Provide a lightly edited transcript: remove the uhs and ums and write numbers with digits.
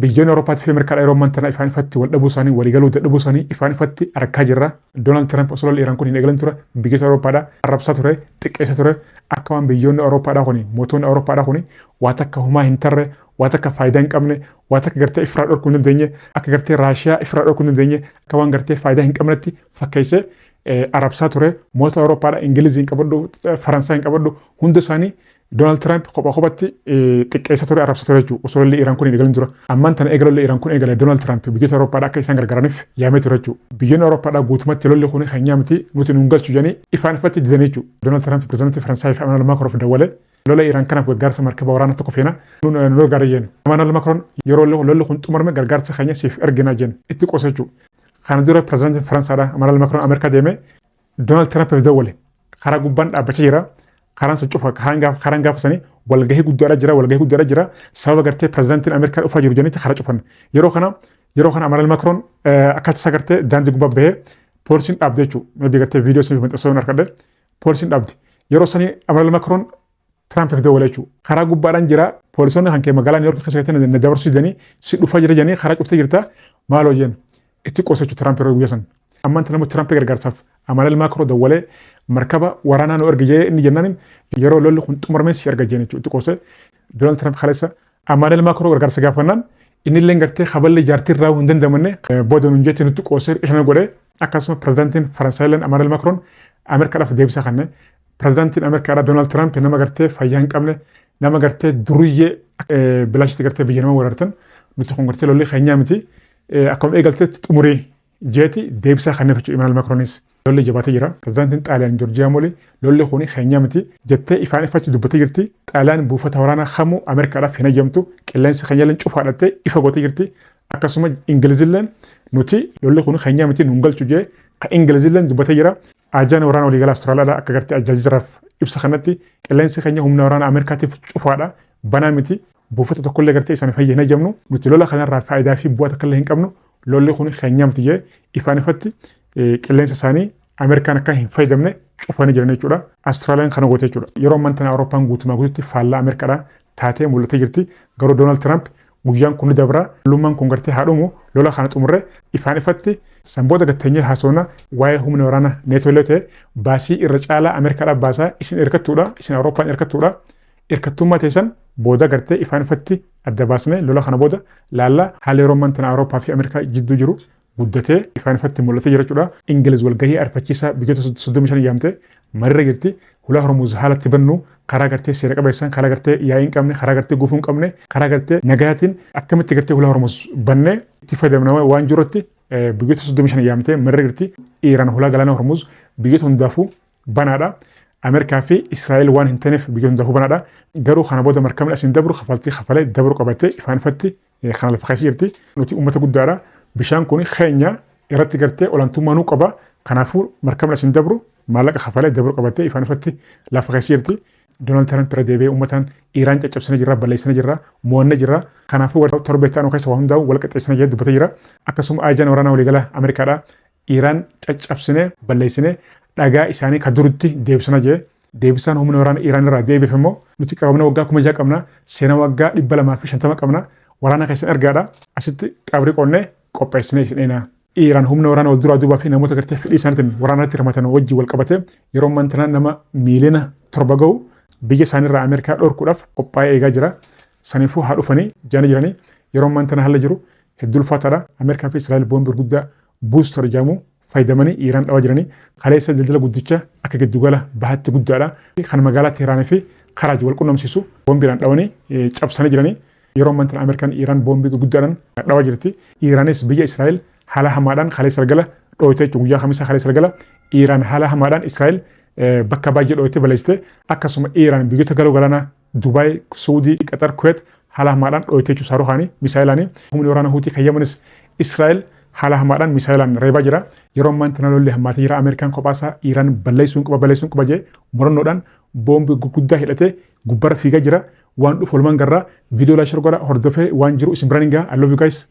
Biyyoonni Awurooppaatii fi Ameerikaadha yeroo ammaan tana ifaan ifatti wal dhabuu isaanii, waliigaluu dadhabuu isaanii ifaan ifatti argaa jirra. Doonaald Tiraamp osoo lolli Iraan kun hin eegalin ture biyyoota Awurooppaadha arrabsaa ture, xiqqeessa ture. Akka waan biyyoonni Awurooppaadha kuni, mootonni Awurooppaadha kuni waa takka humaa hin tarre, waa takka faayidaa hin qabne, waa takka gartee ifirraa dhorkuu hin dandeenye, akka gartee Raashiyaa ifirraa dhorkuu hin dandeenye, akka waan gartee faayidaa hin qabnetti fakkeessee arrabsaa ture. Moota Awurooppaadha Ingilizii hin qabadhu, Faransaay hin qabadhu, hunda isaanii Doonaald Tiraamp kophaa kophatti xiqqeessa ture, arrabsa ture jechuudha. Osoo lolli Iraan kun hin eegalin dura. Ammaan tana eega lolli Iraan kun eegale Doonaald Tiraamp biyyoota Awurooppaadhaa akka isaan gargaaraniif yaamee ture jechuudha. Biyyoonni Awurooppaadhaa guutumatti lolli kun keenyaa miti, nuti nuun galchu jedhanii ifaan ifatti didanii jechuudha. Doonaald Tiraamp pirezidaantii Faransaay fi Emmanuel Macron dawwalee lola Iraan kanaaf gargaarsa markaba waraanaa tokko feena, nu gargaara jeen. Emmanuel Macron yeroo lolli kun xumurame gargaarsa keenya siif ergina jeen itti qoose jechuudha. Kana dura pirezidaantiin Faransaadha Emmanuel Macron Ameerikaa deemee Doonaald Tiraampiif dawwale. Karaa gubbaan dhaabbachaa jira. Karaan sun cufa, karaan gaafa sanii walgahii guddaadha jira, walgahii guddaadha jira. Sababa gartee pirezidaantiin Ameerikaa dhufaa jiru jedhanitti karaa cufan. Yeroo kana Emmanuel Macron akka tasaa gartee daandii gubbaa bahee poolisiin dhaabde jechuudha. Maybe gartee viidiyoo sanii maxxansuu harkadhe, poolisiin dhaabde. Yeroo sanii Emmanuel Macron Tiraampiif dawwale jechuudha. Karaa gubbaadhaan jira, poolisoonni kan kee magaalaa New York keessa gartee na dabarsuu didanii, si dhufaa jira jedhanii karaa cuftee jirta, maaloo jeen itti qoosa jechuudha Tiraamp yeroo guyyaa san. Ammaan tana immoo Tiraamp gargaarsaaf Emmanuel Macron dawwalee markaba waraanaa nu ergi jee inni jennaan yeroo lolli kun xumurame si erga jeen jechuudha itti qoose. Doonaald Tiraamp kaleessa Emmanuel Macron gargaarsa gaafannaan inni illee gartee kaballi jaartii irraa hin dandamanne booda nuun jetti nutti qoosee qishana godhe. Akkasuma pirezidaantiin Faransaay illee Emmanuel Macron Ameerikaadhaaf deebisa kenne. Pirezidaantiin Ameerikaadhaa Doonaald Tiraamp nama gartee fayyaa hin qabne, nama gartee duruyyee bilaashitti gartee biyya nama weerartan, nuti kun gartee lolli keenyaa miti, akkuma eegalteetti xumurii jeeti deebisaa kenneef jechuudha Emmanuel Macronis. Lolli jabaatee jira. Pirezidaantiin Xaaliyaan Joorjiyaa Moli lolli kun keenyaa miti jettee ifaan ifatti dubbatee jirti. Xaaliyaan buufata waraanaa kamuu Ameerikaadhaaf hin hayyamtu. Qilleensi keenya illee cufaadhattee ifa gootee jirti. Akkasuma Ingilizilleen nuti lolli kun keenyaa miti, nuun galchu jee kan Ingilizilleen dubbatee jira. Ajajaan waraana waliigalaa Awustiraaliyaadhaa akka gartee Aljazeeraaf ibsa kanatti qilleensi keenya humna waraana Ameerikaatiif cufaadha, banaa miti. Buufata tokkollee gartee isaaniif hin hayyamnu. Nuti lola kanarraa faayidaa fi bu'aa takkallee hin qabnu. Lolli kun keenyaa miti jee ifaan ifatti qilleensa isaanii Ameerikaan akka hin fayyadamne cufanii jiran jechuudha. Awustiraaliyaan kana goote jechuudha. Yeroo ammaan tana Awurooppaan guutumaa guututti faallaa Ameerikaadhaa taatee mul'atee jirti. Garuu Doonaald Tiraamp guyyaan kun ni dabra. Lolummaan kun gartee haa dhumu. Lola kana xumurre ifaan ifatti san booda gatteenyee haasofna waa'ee humna waraana Neetoo illee ta'e baasii irra caalaa Ameerikaadhaaf baasaa, isin hirkattuudha, isin Awurooppaan hirkattuudha. Hirkattummaa teessan booda gartee ifaan ifatti adda baasnee lola kana booda laalla. Haala yeroo ammaan tana Awurooppaa fi Ameerikaa jidduu jiru guddatee ifaan ifatti mul'atee jira jechuudha. Ingiliz walgahii ariifachiisaa biyyoota 35 yaamtee mariirra jirti. Hulaa Hormuz haala itti bannu karaa gartee seera qabeessaan, karaa gartee yaa'ii hin qabne, karaa gartee gufuu hin qabne, karaa gartee nagayaatiin akkamitti gartee hulaa Hormuz bannee itti fayyadamna waan jirutti biyyoota 35 yaamtee mariirra jirti. Iiraan hulaa galaana Hormuz biyyoota hundaafuu banaadha. Ameerikaa fi Israa'el waan hin taaneef biyyoota hundaafuu banaadha. Garuu kana booda markabni asiin dabru kafaltii kafalee dabru qabattee ifaan ifatti kana lafa keessa jirti. Nuti uummata guddaadha. Bishaan kun keenya irratti gartee olaantummaa nuu qaba. Kanaafuu markabni asiin dabru maallaqa kafalee dabru qabattee ifaan ifatti lafa keessa jirti. Doonaald Tiraamp irra deebi'ee uummataan Iiraan caccabsine jirra, balleessine jirra, mo'anne jirra. Kanaafuu torbee itti aanu keessa waa hundaa'u wal qixxeessine jedhee dubbatee jira. Akkasuma ajajaan waraanaa waliigalaa Ameerikaadha. Iiraan caccabsine balleessine dhagaa isaanii ka duritti deebisna jee. Deebisaan humna waraana Iiraan irraa deebiif immoo nuti qaroomina waggaa 6000 qabna, seenaa waggaa 250 qabna, waraana keessan ergaadha, asitti qabrii qonnee qopheessinee isin eenaa. Iiraan humna waraana wal duraa duubaa fi namoota gartee fedhii isaaniitiin waraanatti hirmaatan wajjin wal qabatee yeroo ammaan tana nama miiliyoona 7 gahu biyya isaaniirraa Ameerikaa dhorkuudhaaf qophaa'ee eegaa jira. Saniifuu haa dhufanii jaanii jiranii. Yeroo ammaan tana haala jiru hedduu ulfaataadha. Ameerikaa fi Israa'el boombii gurguddaa booster jedhamu fayyadamanii Iiraan dhawaa jiranii. Kaleessa daldala guddicha akka giddugala bahaatti guddaadha. Kan magaalaa Teeraanii fi Karaaj wal qunnamsiisu boombiidhaan dhawanii cabsanii jiranii. Yeroo ammaan tana Ameerikaan Iiraan boombii gurguddaadhaan dhawaa jirti. Iiraanis biyya Israa'el haala hamaadhaan kaleessa galgala dhooyte jechuudha. Guyyaa kamisaa kaleessa galgala Iiraan haala hamaadhaan Israa'el bakka baay'ee dhooyte balleessite. Akkasuma Iiraan biyyoota galoo galaanaa Dubaay, Suudii, Qatar, Kuweet haala hamaadhaan dhooyte jechuudha saarukaanii misaayilaanii. Humni waraana Huutii kan Yamanis Israa'el haala hamaadhaan misaayilaan reebaa jira. Yeroo ammaan tana lolli hammaatee jira. Ameerikaan kophaasaa Iiraan balleessuun qaba, balleessuun qaba jee murannoodhaan boombii gurguddaa hidhatee gubbarra fiigaa jira. Waan dhufu walumaan garraa. Viidiyoo like, share godha, hordofee waan jiru isin biraan hin gaha. I love you guys.